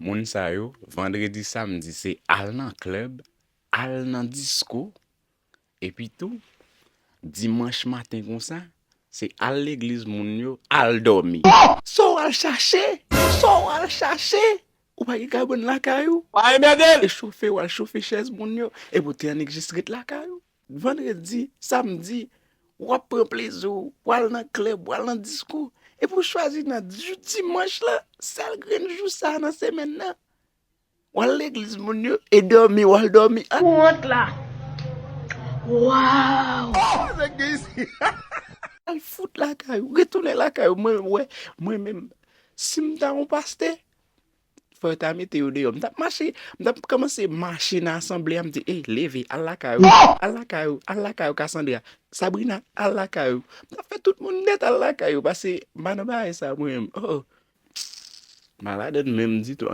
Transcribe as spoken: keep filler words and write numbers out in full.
Moun sa yo, vandredi, samdi, se al nan klèb, al nan disko, epi tou, dimanch maten konsa, se al legliz moun yo, al dòmi. Sa w al chache? Sa w al chache? Ou pa gen kabann lakay ou? Pa enmède l! E chofe, w al chofe chèz moun yo, epi w te annik jis ret lakay ou. Vandredi, samdi, w ap pran plezi w, w al nan klèb, w al nan disko, epi w chwazi nan jou dimanch lan, sèl grenn jou sa a nan semèn nan, w al legliz moun yo e dòmi, w al dòmi. An- Ou wont la. Waw! Al fout lakay ou, retounen lakay ou. Mwen, wè, mwen menm, si m ta yon pastè, fò yo ta mete yo deyò. M t ap mache, m t ap kòmanse mache nan asanble a, m di, "Ey, leve, al lakay ou, al lakay ou, al lakay ou, Cassandra, Sabrina, al lakay ou." M t ap fè tout moun nèt al lakay ou, paske m pa nan bagay sa mwen menm. Oh, m pa ladann menm ditou.